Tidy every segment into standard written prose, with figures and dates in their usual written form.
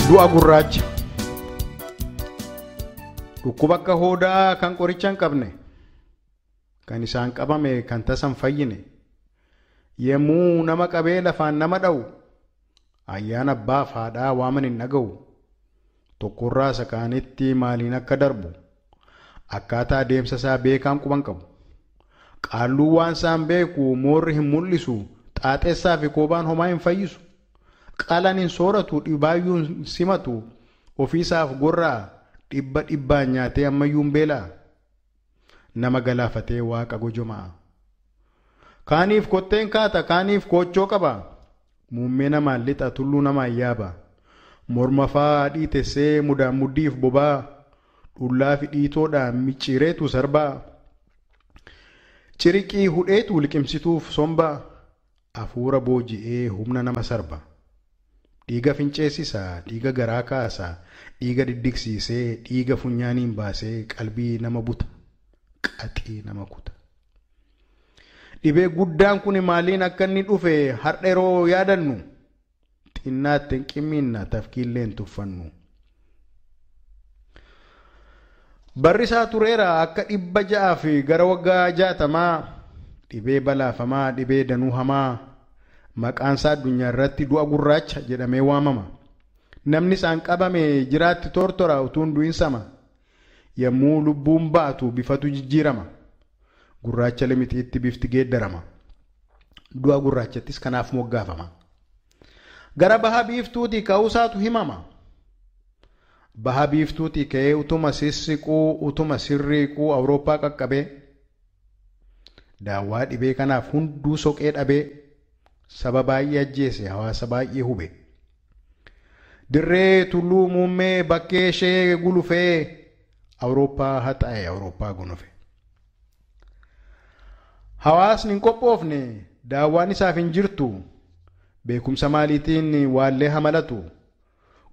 Du'a gurraacha. Dhukkuba akka hoodaa kan qoricha hin qabne, kan isaan qabame kan tasa hin fayyine, yemmuu nama qabee lafaan nama dha'u, ayyaana abbaaf haadhaa waaman hin dhaga'u, tokkorraa isa kaanitti maaliin akka darbu, akkaataa adeemsa isaa beekaan quban qabu. Qaalluu waan isaan beeku moorri hin mul'isu, xaaxessaa fi koobaan homaa hin fayyisu. Qalan hin sooratu, dhibaayyuu hin simatu, ofiisaaf gorra'a, dhibba dhibbaan nyaatee ammayyuu hin beela'a. Nama galaafatee waaqa gojoma'a. Kaaniif kotteen kaata, kaaniif koochoo qaba. Muummee namaan lixa, tulluu namaan yaaba. Morma faa dhiitessee mudaan muddiif bobaa, dhullaa fi dhiitoodhaan micciireetu sarbaa. Ciriqii hudheetu liqimsituuf sombaa, hafuura booji'ee humna nama sarba. Dhiiga finceessisa, dhiiga garaa kaasa, dhiiga diddigsiisee, dhiiga funyaaniin baasee qalbii nama buta, qaxii nama kuta. Dhibee guddaan kun maaliin akka inni dhufe har'a yeroo yaadannu, xinnaatti hin qimminna, tafkiillee hin tuffannu. Barri isaa tureera akka 600 fi gara waggaa 60 dhibee balaafamaa, dhibee danuu hamaa, maqaan isaa addunyaa irratti du'a gurraacha jedhamee waamama. Namni isaan qabame jiraatti tortora utuu hin du'in sama. Yommuu lubbuun baatu bifatu jijjiirama. Gurraacha limixiitti bifti geeddarama. Du'a gurraachattis kanaaf moggaafama. Gara baha biiftuutii ka'uusaatu himama. Baha biiftuutii ka'ee utuma sissiquu, utuma sirriiquu Awurooppaa qaqqabee, daawwaa dhibee kanaaf hunduu soqee dhabee, saba baay'ee ajjeese, hawaasa baay'ee hube. Dirree tulluu muummee bakkee ishee gulufee, Awurooppaa haxaa'e, Awurooppaa gonofe. Hawaasni hin qophoofne, daawwaan isaaf hin jirtu, beekumsa maaliitiin waallee hamalatu,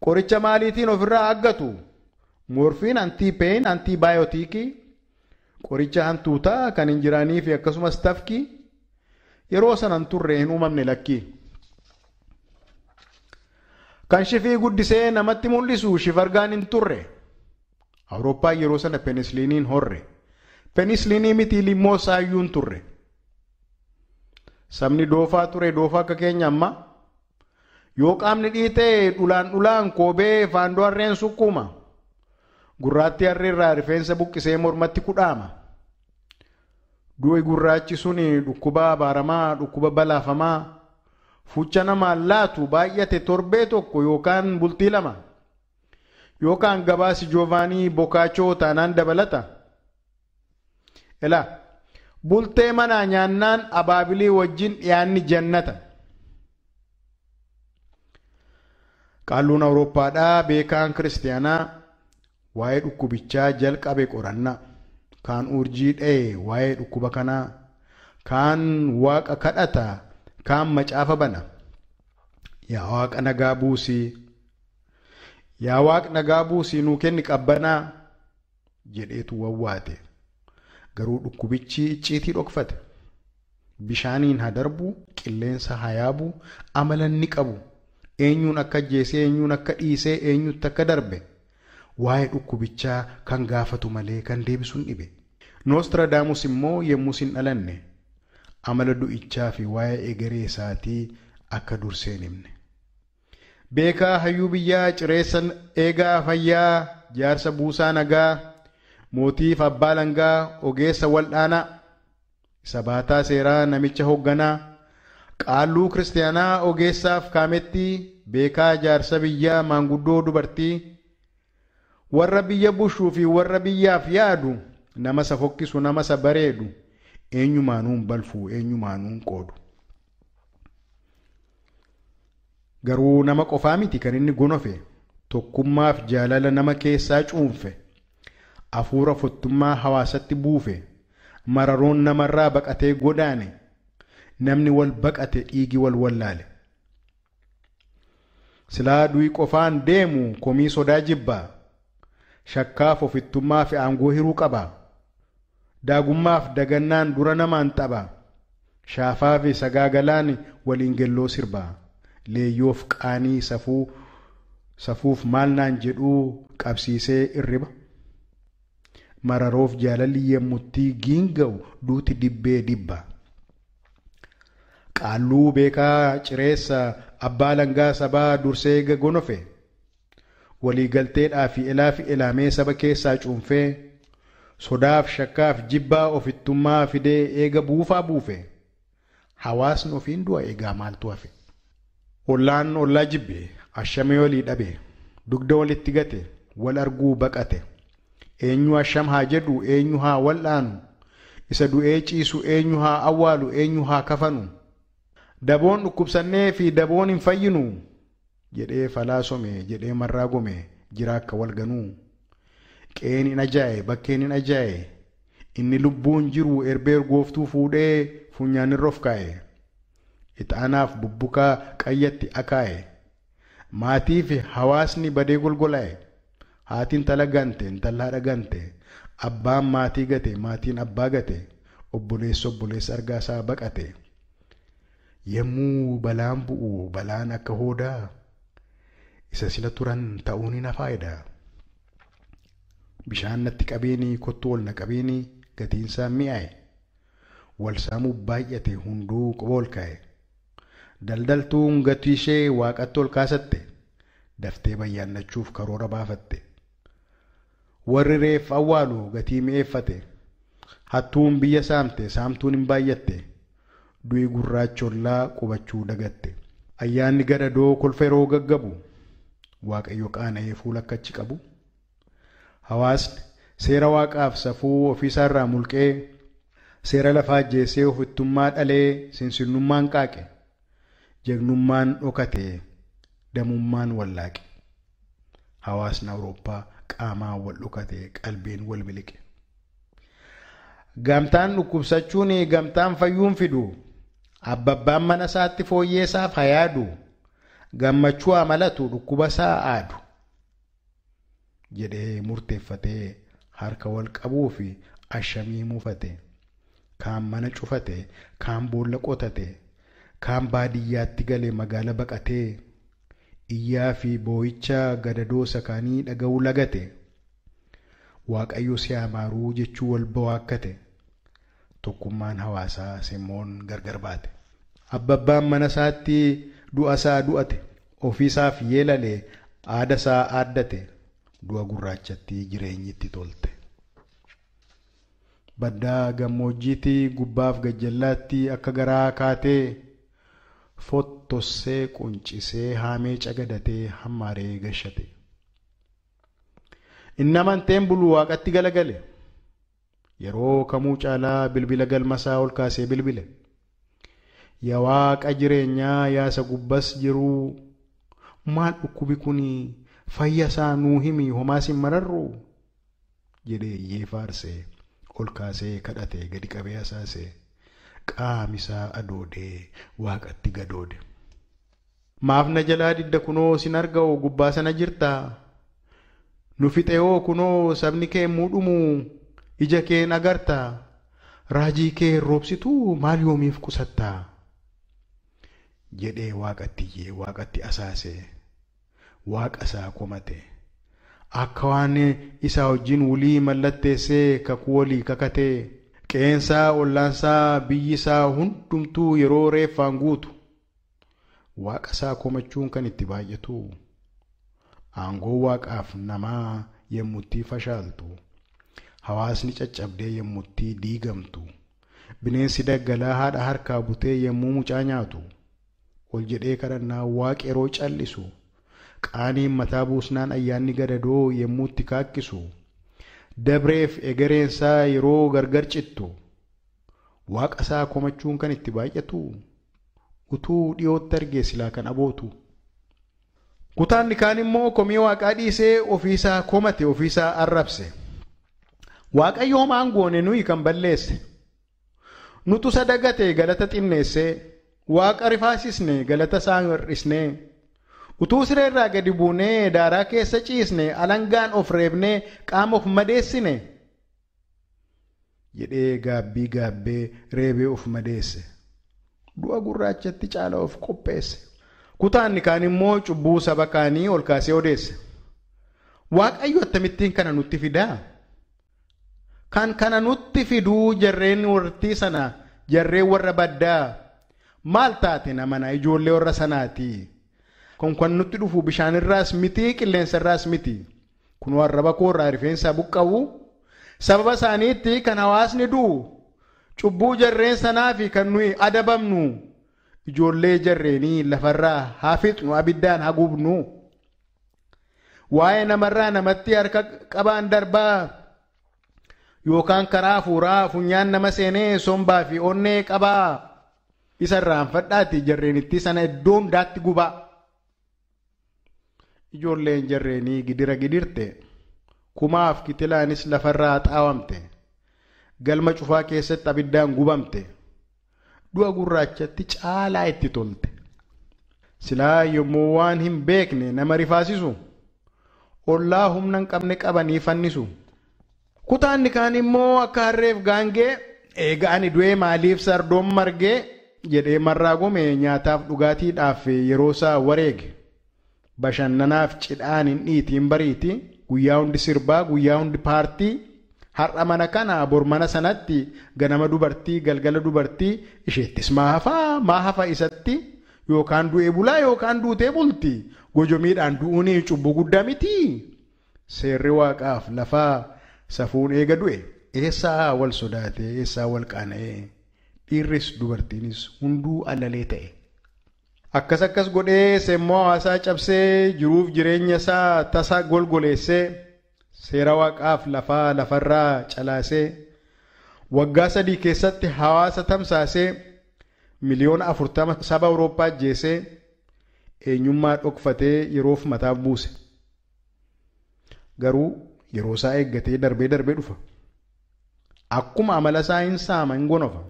qoricha maaliitiin ofirraa aggatu, moorfiin antiipeen antiibaayotiikii, qoricha hantuutaa kan hin jiraanii fi akkasumas tafkii, yeroo sana hin turre hin uumamne lakkii. Kan shifii guddisee namatti mul'isu shifargaan hin turre. Awurooppaa yeroo sana penisiliiniin horre. Penisiliinii miti limmoo saayyuu hin turre. Sabni doofaa ture doofaa akka keenya amma. Yoo qaamni dhiitee dhulaan dhulaan koobee faandoo harreen sukkuuma. Gurraattii harreerraa rifeensa buqqisee mormatti kudhaama. Du'i gurraachi suni dhukkuba abaaramaa, dhukkuba balaafamaa, fucha namaan laatu baay'ate torbee tokko yookaan bultii 2. Yookaan gabaasi Joovaanii Bokaachoo taanaan dabalata. Elaa bultee manaa nyaannaan abaabilii wajjin dhiyaanni jannata. Qaalluun Awurooppaadhaa beekaan kiristiyaanaa waa'ee dhukkubichaa jalqabe qorannaa. Kaan urjii dha'e waa'ee dhukkuba kanaa, kaan waaqa kadhata, kaan macaafa bana. Yaa waaqa nagaa buusii, yaa waaqa nagaa buusii nuu kenni qabbanaa jedheetu wawwaate. Garuu dhukkubichi icciitii dhokfate. Bishaaniin haa darbu, qilleensa haa yaabu, amala inni qabu, eenyuun akka ajjeesee, eenyuun akka dhiisee, eenyutti akka darbe, waa'ee dhukkubichaa kan gaafatu malee kan deebisuun dhibe. Noostiraadaamus immoo yemmuu hin dhalanne amala du'ichaa fi waa'ee egeree isaatii akka dursee hin himne. Beekaa hayyuu biyyaa, cireessa eegaa fayyaa, jaarsa buusaa nagaa, mootiif abbaa langaa, ogeessa wal'aanaa, isa baataa seeraa namicha hoogganaa, qaalluu kiristiyaanaa ogeessaaf kaamettii, beekaa jaarsa biyyaa maanguddoo dubartii, warra biyya bushuu fi warra biyyaaf yaadu, nama isa fokkisu, nama isa bareedu, eenyumaanuu hin balfu, eenyumaanuu hin qoodu. Garuu nama qofaa miti kan inni gonofe, tokkummaaf jaalala nama keessaa cuunfe, hafuura fottummaa hawaasatti buufe, mararoon namarraa baqatee godaane, namni wal baqate dhiigi wal wallaale. Silaa du'i qofaan deemu komii sodaa jibbaa, Shakkaaf ofittummaa fi aangoo hiruu qaba. Daagummaaf dagannaan dura namaan tapha. Shaafaa fi sagaagalaan waliin gelloo sirba. Leeyyoof qaanii safuuf maal naan jedhuu qabsiisee irriba. Mararoof jaalalli yemmuttii giinga'u duuti dibbee dibba. Qaalluu beekaa cireessa abbaa langaa sabaa dursee gonofe. Waliigalteedhaa fi elaa fi elaamee saba keessaa cuunfee sodaaf shakkaaf jibbaa ofittummaa fidee eega buufaa buufe. Hawaasni ofiin du'a eegaa maaltu hafe? Ollaan ollaa jibbe, ashamee walii dhabe, dugda walitti gate, wal arguu baqate. Eenyu asham haa jedhu, eenyu haa wal'aanu, isa du'ee ciisu eenyu haa awwaalu, eenyu haa kafanu. Daboon dhukkubsannee fi daboon hin fayyinu jedhee falaasome, jedhee marraa gome, jira akka wal ganuu. Qe'een hin ajaa'e, bakkeen hin ajaa'e, inni lubbuun jiru erbee urgooftuu fuudhee funyaanirra of kaa'e. Ixaanaaf bubbukaa qayyatti akaa'e. Maatii fi hawaasni badee golgolaa'e. Haati intala gante, intalli haadha gante. Abbaan maatii gate, maatiin abbaa gate. Obboleessi obboleessa argaa isaa baqate. Yemmuu balaan bu'u balaan akka hoodaa isa sila turan ta'uun hin hafaayedha. Bishaan natti qabeeni kottu ol na qabeeni gatiinsaa mi'aaye. Wal saamuu baay'ate hunduu quba ol kaa'e. Daldaltuun gatii ishee waaqatti ol kaasatte. Daftee bayyaannachuuf karoora baafatte. Warri reef awwaalu gatii mi'eeffate. Hattuun biyya saamte saamtuun hin baay'atte. Du'i gurraachollaa qubachuu dagatte. Ayyaanni gadadoo kolfa yeroo gaggabu. Waaqayyo qaana'ee fuula akkachi qabu. Hawaasni seera waaqaaf safuu ofiisaarraa mulqee seera lafaa ajjeesee ofittummaa dhalee sinsinnummaan qaaqe. Jagnummaan dhokate, damummaan wallaaqe. Hawaasni Awurooppaa qaamaan wal dhokate, qalbiin wal biliqe. Gamtaan dhukkubsachuun gamtaan fayyuun fidu. Abbabbaan mana isaatti fooyyeessaaf haa yaadu. Gammachuu amalatu dhukkuba isaa aadu. Jedhee murteeffatee harka wal qabuu fi ashamii muufate. Kaan mana cufate, kaan boolla qotate, kaan baadiyyaatti galee magaala baqatee iyyaa fi boo'icha gadadoo sakaanii dhaga'uu lagate. Waaqayyo si amaaruu jechuu wal bawaakkate. Tokkummaan hawaasaa simmoon gargar baate. Abbabbaan mana isaatti du'a isaa du'ate. Ofiisaaf yeelalee aada isaa aaddate. Du'a gurraachatti jireenyi itti tolte. Baddaa gammoojjiitti gubbaaf gajjallaatti akka garaa kaatee fottossee quncisee haamee cagadatee hammaaree gashate. Inni amanteen bulu waaqatti galagale. Yeroo kamuu caalaa bilbila galmasaa ol kaasee bilbile. Yaa waaqa jireenyaa yaasa gubbas jiruu maal dhukkubi kuni fayyasaa nuu himi homaas hin mararru jedhee iyyee faarsee ol kaasee kadhatee gadi qabee asaasee qaamisaa adoodee waaqatti gadoode. Maaf na jalaa didda kunoo sin arga'u gubbaa sana jirtaa? Nu fixeewoo kunoo sabni kee muudhumu ija keen agartaa? Raajii kee roobsituu maal yoomiif qusattaa? Jedhee waaqatti iyyee waaqatti asaasee waaqa isaa komate. Akka waan isaa wajjin wulii mallatteessee kakuu walii kakatee qeensaa ollaansaa biyyi isaa hundumtuu yeroo reeffaan guutu waaqa isaa komachuun kan itti baay'atu. Aangoo waaqaaf namaa yemmuttii fashaaltu, hawaasni caccabdee yemmuttii diigamtu, bineensi daggalaa haadha harkaa butee yemmuu mucaa nyaatu, ol jedhee kadhannaa waaqa yeroo callisu, qaaniin mataa buusnaan ayyaanni gadadoo yemmuutti kaakkisu, dabreef egereensaa yeroo gargar cittu, waaqa isaa komachuun kan itti baay'atu, utuu dhiyootti argee silaa kan abootu. Kutaan kaan immoo komii waaqaa dhiisee ofiisaa komate, ofiisaa arrabse. Waaqayyo homaan goone nuyi kan balleesse. Nutu sadagate galata xinneesse, waaqa rifaasisne galata isaa hir'isne, Utuu sireerraa gadi buunee daaraa keessa ciisne alangaan of reebnee qaama of madeessine jedhee gaabbii gaabbee reebee of madeesse. Du'a gurraachatti caala of qopheesse. Kutaanni kaan immoo cubbuu saba kaanii ol kaasee odeesse. Waaqayyo akkamittiin kana nutti fidaa? Kan kana nutti fiduu jarreen wartii sana jarreen warra baddaa maal taate namana ijoollee warra sanaati. Kun kan nutti dhufu bishaanirraas miti qilleensarraas miti. Kun warra koorraa rifeensa buqqa'u sababa isaaniitti kan hawaasni du'u cubbuu jarreen sanaa fi kan nuyi adabamnu ijoollee jarreenii lafarraa haa fixnu abiddaan haa gubnu. Waa'ee namarraa namatti harka qabaan darbaa yookaan karaa hafuuraa funyaan nama seenee sombaa fi onnee qabaa isa irraanfadhaati jarreenitti sana iddoo hundaatti gubaa. Ijoolleen jarreenii gidira gidirte kumaaf kitilaanis lafarraa xaawamte galma cufaa keessatti abiddaan gubamte du'a gurraachatti caalaa itti tolte. Silaa yommuu waan hin beekne nama rifaasisu ollaa humna hin qabne qabanii fannisu. Kutaanni kaan immoo akka harreef gaangee eega ani du'ee maaliif sardoon margee jedhee marraa gome nyaataaf dhugaatiidhaaf yeroo isaa wareege. Bashannanaaf cidhaan hin dhiitiin bariiti guyyaa hundi sirbaa guyyaa hundi paartii har'a mana kana bor mana sanatti ganama dubartii galgala dubartii isheettis maa hafa isatti yookaan du'ee bulaa yookaan duutee bulti gojomiidhaan du'uun cubbuu guddaa miti. Seerri waaqaaf lafaa safuun eega du'e eessaa wal sodaate eessaa wal qaana'ee dhiirris dubartiinis hunduu alalee ta'e. Akkas akkas godhee semmoo hawaasaa cabsee jiruuf jireenya isaa tasa golgoleessee seera waaqaaf lafaa lafarraa calaasee waggaa 3 keessatti hawaasa tamsaasee 40 miliyoona saba Awurooppaa ajjeesee eenyummaa dhokfatee yeroof mataaf buuse. Garuu yeroo isaa eeggatee darbee darbee dhufa. Akkuma amala isaa hin saama hin gonofa.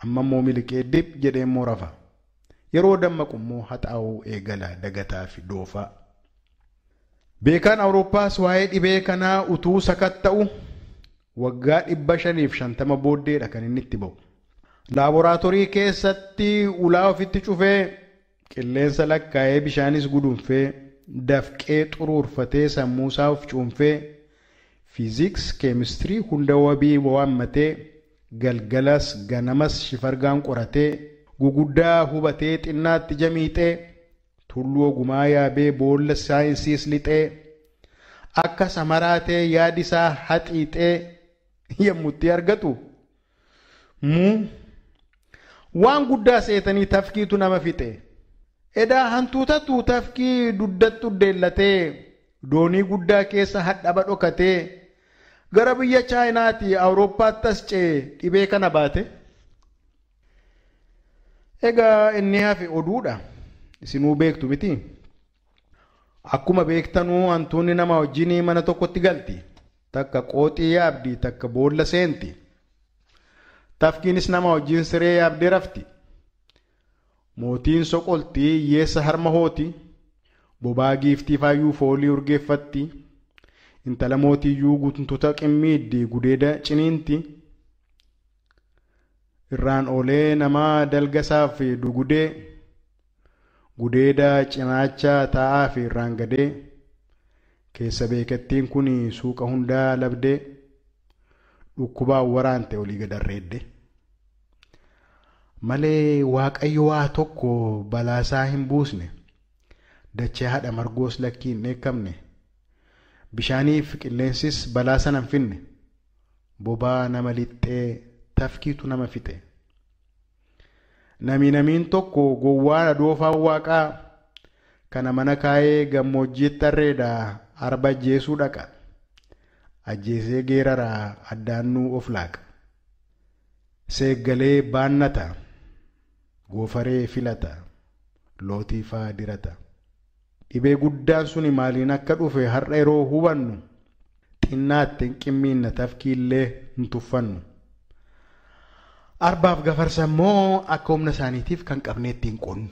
Amma immoo miliqee dib jedhee immoo rafa. Yeroo dammaqu immoo haxaa'uu eegala dagataa fi doofaa. Beekaan Awurooppaas waa'ee dhibee kanaa utuu sakatta'u waggaa 550 booddeedha kan inni itti ba'u. Laaboraatoorii keessatti ulaa ofitti cufee qilleensa lakkaa'ee bishaanis gudunfee dafqee xuruurfatee sammuusaa of cuunfee fiiziks keemistirii hunda wabii waammatee galgalas ganamas shifargaan qoratee guguddaa hubatee xinnaatti jamiixee tulluu ogumaa yaabee boolla saayinsiis lixee akka samaraatee yaadi isaa haxiixee yommutti argatu muu waan guddaa seetanii tafkiitu nama fixe. Edaa hantuutatu tafkii dugdattu deellatee doonii guddaa keessa hadhaba dhokatee gara biyya Chaayinaati Awurooppaatti as ce'ee dhibee kana baate. Egaa inni hafe oduudha. Isinuu beektu miti. Akkuma beektanuu hantuunni nama wajjin mana tokkotti galti. Takka qooxii yaabdi takka boolla seenti. Tafkiinis nama wajjin siree yaabdee rafti. Mootiin soqoltii hiyyeessa harma hooti. Bobaa giiftii faayyuu foolii urgeeffatti. Intala mootiyyuu guntuta qimmiiddi gudeeda ciniinti. Irraan oolee nama dalgasaaf dugudee gudeeda cinaacha taa'aa fi irraan gadee keessa beekattiin kun suuqa hundaa labdee dhukkubaan waraante olii gadarreedde. Malee waaqayyo waa tokko balaasaa hin buusne dachee haadha margoos lakkii hin dheekkamne bishaaniif qilleensis balaa sana hin finne bobaa nama lixxee tafkiitu nama fixe. Namiin tokko gowwaa doofaa waaqaa kana mana kaayee gammoojjiitti harreedha arba ajjeesuu dhaqa. Ajjeesee geeraraa addaannuu of laaqa. Seeggalee baannata. Goofaree filata. Lootii faa dirata. Dhibee guddaan suni maaliin akka dhufe har'a yeroo hubannu xinnaatti hin qimmiinna tafkiillee hin tuffannu. Arbaaf gafarsa immoo akka humna isaaniitiif kan qabnee ittiin qonnu.